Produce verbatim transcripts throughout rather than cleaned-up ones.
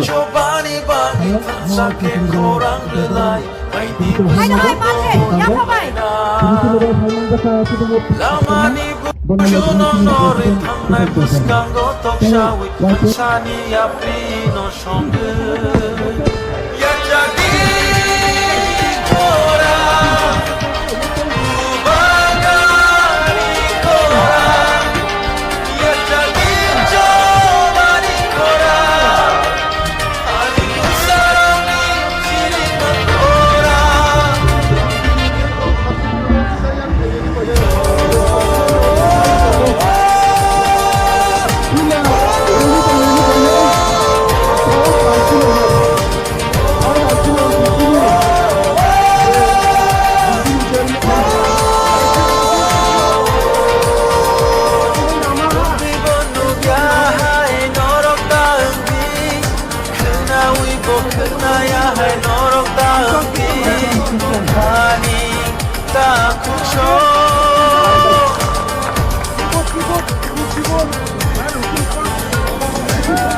Chobani bagi thansa khe khorang rwlai, baidi hai, hai, bwskango hai, hai, tongwi bai. Lamani bujuno norwi thangnai bwskango toksawi thansani yaprino songwi. Yachagini khorang, bubagani khorang, yachagini chobani khorang. Khwnawi bo khwnaya hai norok ta wngdi, ani ta khukso.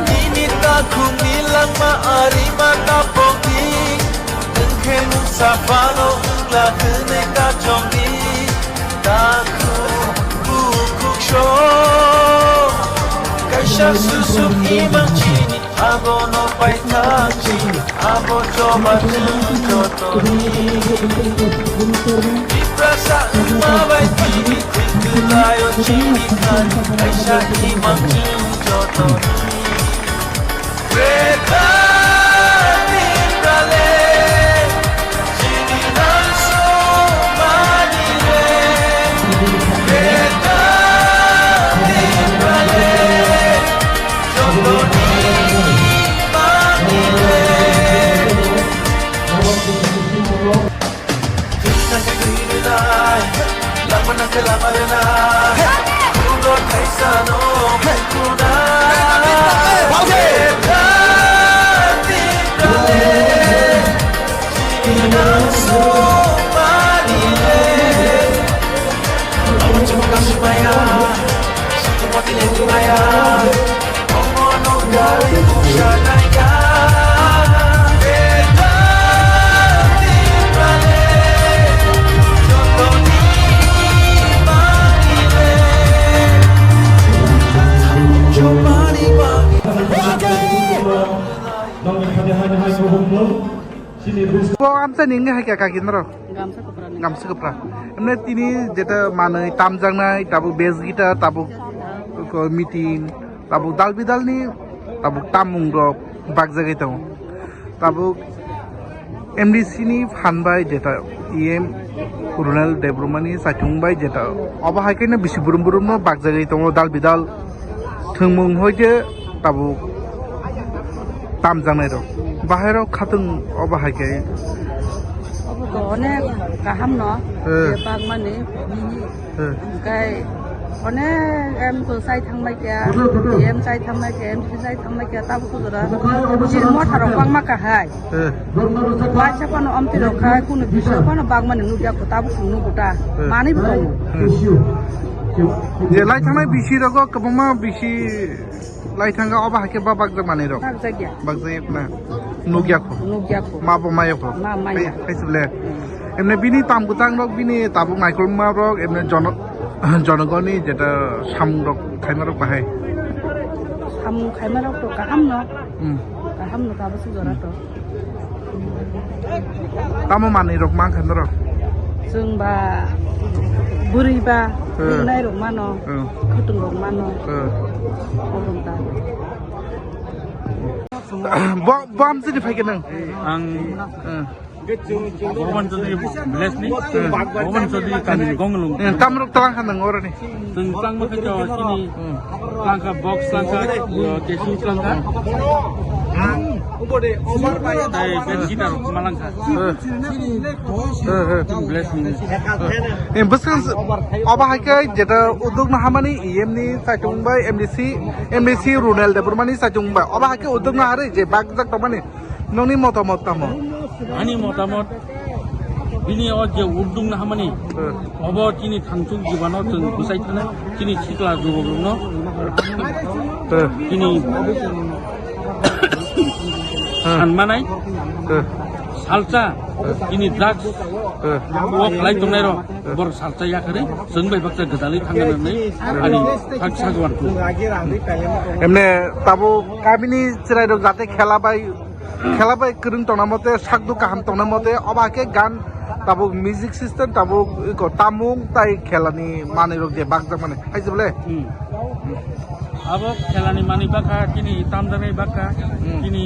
Nini takhukni langma arima ta pokdi, wngkhe mungsa phano wngla hwnwi ta chongdi, takhuk bukhuk sok. Kaisa susuk imang chini Abono paithak chini, abo choba chwng jotoni. Tiprasa wngma bai tini thwngkwlaio chini thani, kaisa imang chwng jotoni. Kwthar Tiprale, chini nang sumani le. Kwthar Tiprale, Bo amsa ni wngwi hai kha kaki norok. Gamsa kwpra ni. Gamsa kwpra. Emne tini jeta manwi tamjaknai, tabuk base guitar, tabuk ko meeting, tabuk dal bidal ni, tabuk tamung rok bakjagwi tongo. Tabuk M D C ni phan bai jeta E M Ronel Debbarma ni saichung bai jeta obo hai khe no bisi brum brum no bakjagwi tongo dal bidal. Thwngmung hoi khe tabuk tamjaknai rok. Bahai rok khatung obo hai khe. Obo to onek kaham no, eh, je bak mani, eh, hingkai onek M ko chai thangmai kya, M chai thangmai kya, M C chai thangmai kya, tabuk ko jora je motha rok bangma kahai. Eh. Waisa phano omtwi rok khai, kunu bising phano bagmani nukya kho, tabuk chwng nugo ta. Eh. Manwi bo tongo. Eh. Je lai thangnai bisi rogo kwbangma bisi lai thangkha, obo hai khe ba bakjak manwi rok. Bakjak ya. Bakjak ya na. Nukya kho. Nukya kho. Ma bo maya kho. Ma maya. Hai, hai se ble. Hmm. Emne bini tam kwchang rok, bini tabuk naikolma rok, emne jono-, jonogoni jeta samung rok khaima rok bahai. Samung khaima rok to kaham no. Hmm. Kaham no tabuk se jora to. Tamo manwi rok mankha norok? Chwng ba bwrwi ba, eh, ringnai rok mano, eh, khwtwng rok mano. Eh. Obo wng ta. Bo, bo amchini phaikhe nwng? Ang, eh, Bhogoban Chaudhary village ni, eh, Bhogoban Chaudhary kami ni Gonglung. Eh, tamrok twlang kha nwng oroni? Chwng twlangma khe to chini, hmm, twlangkha, box twlangkha, uh, casing twlangkha. Tei band guitar rok malangkha. Eh. Eh, eh. Bless me. Eh, bwskang s-, obo hai khe jeta uddog no hamani E M ni saichung bai M D C, M D C Ronel Debbarma ni saichung bai. Obo hai khe uddog no harwi je bakjak tongmani. Nokni motamot tamo? Ani motamot, bini o je uddog no hamani, eh, obo chini thangchuk jibano chwng bwsai thana, chini sikla jubokrokno, eh, chini Hmm. Sanmanai, Hmm. salsa, ini drugs, Hmm. o khlai tongnai rok, Hmm. bor salsa yakarwi, chwng bai baksa gwdalwi thangna nangnai, ani thak sagwan tu. Emne tabuk kamini chwrai rok jate khela bai, khela bai kwrwng tongna mote, sakdu kaham tongna mote, oba khe gan tabuk music system, tabuk iko tamung tai khelani manwi rok je bakjak mani, hai je bole? Hmm. Abo khelani manwi baka, kini tamjaknai baka, Hmm. kini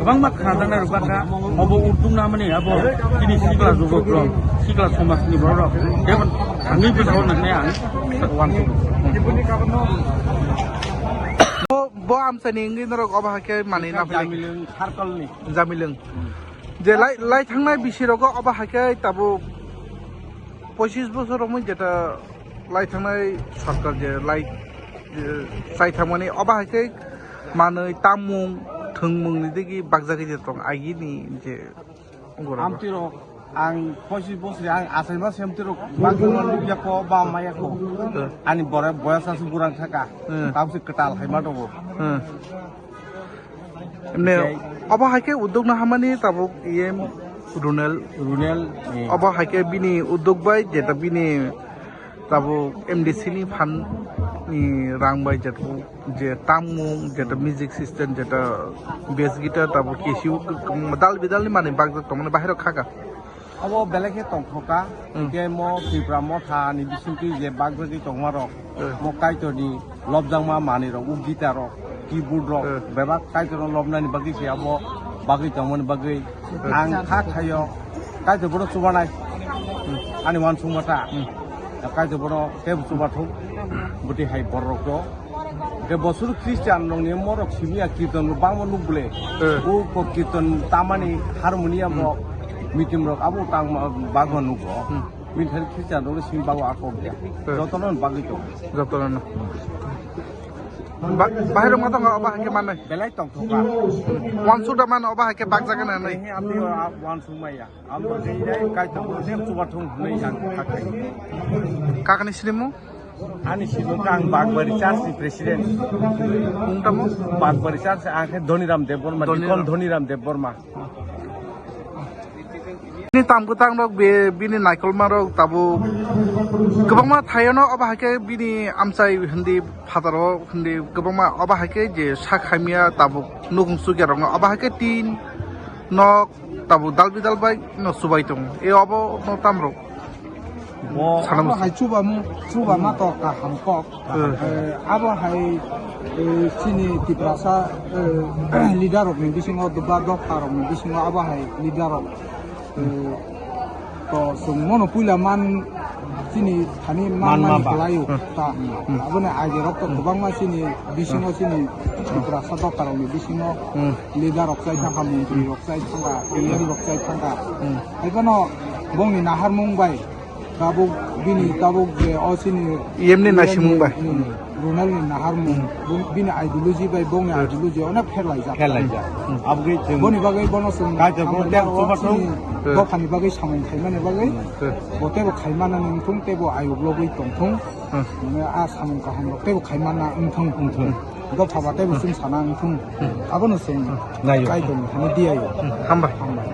kwbangma khnajaknai rok baka, obo udduk namani abo kini sikla jubokrok, sikla somajni bororok, jemon thangwi bwsao nangnai ang uansukgo. Bo, bo amchaini wngwi norok obo hai khe manwi na phai. Jamilwng circle ni. Jamilwng. Je lai, lai thangnai bisi rogo obo hai khe tabuk pochis bosor romwi jeta lai thangnai sorkar je lai, je chai thangmani obo hai khe manwi tamung thwngmung ni digi bakjagwi je tong agini je ungorok. Amtwi rok ang pochis bosor ang achaima se amtwi rok bakjagma nukya ko ba maya ko. Hmm. Ani bore boyas aswk burang thaka. Hmm. Tamsi kwtal hai ma tongo. Hmm. Emne, Jai. Obo hai khe udduk no hamani tabuk E M Runel. Runel, eh. Obo hai khe bini udduk bai jeta bini tabuk M D C ni phan ni rang bai jeta je tamung, jeta music system, jeta bass guitar, tabuk Casio, dal bidal ni manwi bakjak tongmani bahai rok khaka. Abo belai khe tongthokha, Hmm. hwnkhe mo Tipra Motha ni bisingtwi je bagragwi tongmarok, Hmm. mo Kaitorni lobjakma manwirok, o guitar rok, keyboard rok, Hmm. bebak Kaitorno lobnani bagwi se abo bagwi tongmani bagwi Hmm. ang kha khaio, Kaitor bono chubanai, Hmm. ani uansukma ta, Hmm. Kaitor bono teibo chubathung, bwtwi hai bororokno. Hwnkhe bosor Christian rokni morok simi ya kirton bangma nuk bole. Eh. O kok kirton tamani harmonium rok, Hmm. mitim rok abo tang bagma nugo. Hmm. Bini thani Christian rokni simi bago akok ya. Eh. Jotono bagwi tongo. Jotono. Ba-, bahai rok ma tongo obo hai khe manai. Belai tongthokha. Wansuk da mano obo hai khe bakjak na nai. He amtwi o a-, wansuk maya. Abo tei dai Kaitor bo nek chubathung hwnwi ang kha khai. Kakani sinimu? Ani sinimu khe ang Bagbari Church ni president. Mung tamo? Bagbari Church ang khe Dhoniram Debbarma, Dhoniram. Deacon Dhoniram Debbarma. Bini tam kwtang rok be, bini naikolma rok tabuk kwbangma thayono obo hai khe bini amchai hindi phataro hindi kwbangma obo hai khe je sak hamya tabuk nukung chukya rokno obo hai khe tin nok tabuk dal bidal bai no chubai tongo. E obo no tamrok. Bo sana abo musi. Hai chuba mu, chuba ma to kaham kok. Hmm. Eh, abo hai, eh, chini Tiprasa, eh, leader rok ni bisingo, duba dopha rok ni bisingo abo hai leader rok. Eh, to chwng mono puila man chini thani man Man man ma ba. Khlaio Hmm. ta. Hmm. Aboni age rok to Hmm. kwbangma chini bisingo Hmm. chini Tiprasa dopha rok ni bisingo Hmm. leader rok chai thangkha, montri rok chai thangkha, M L A rok chai thangkha. Hmm. Haiphano bongni naharmung bai tabuk bini tabuk je o chini E M ni naisimung bai. Hmm. Runel ni naharmung, Hmm. bini ideology bai bongni Hmm. ideology onek pherlaijak. Pherlaijak. Hmm. Aboni bagwi bono chwng Kaitor bo hambai tei ma o chubathung. Chini Hmm. dophani bagwi samung khaimani bagwi Hmm. bo teibo khaimana wngthung teibo ayuk logwi tongthung. Hmm. Mane a samung kaham rok teibo khaimana wngthung. Wngthung. Dopha ba teibo chwng sana wngthung. Hmm. Abono chwng Naio. Kaitor ni thani diyaio. Hmm. Hambai. Hambai.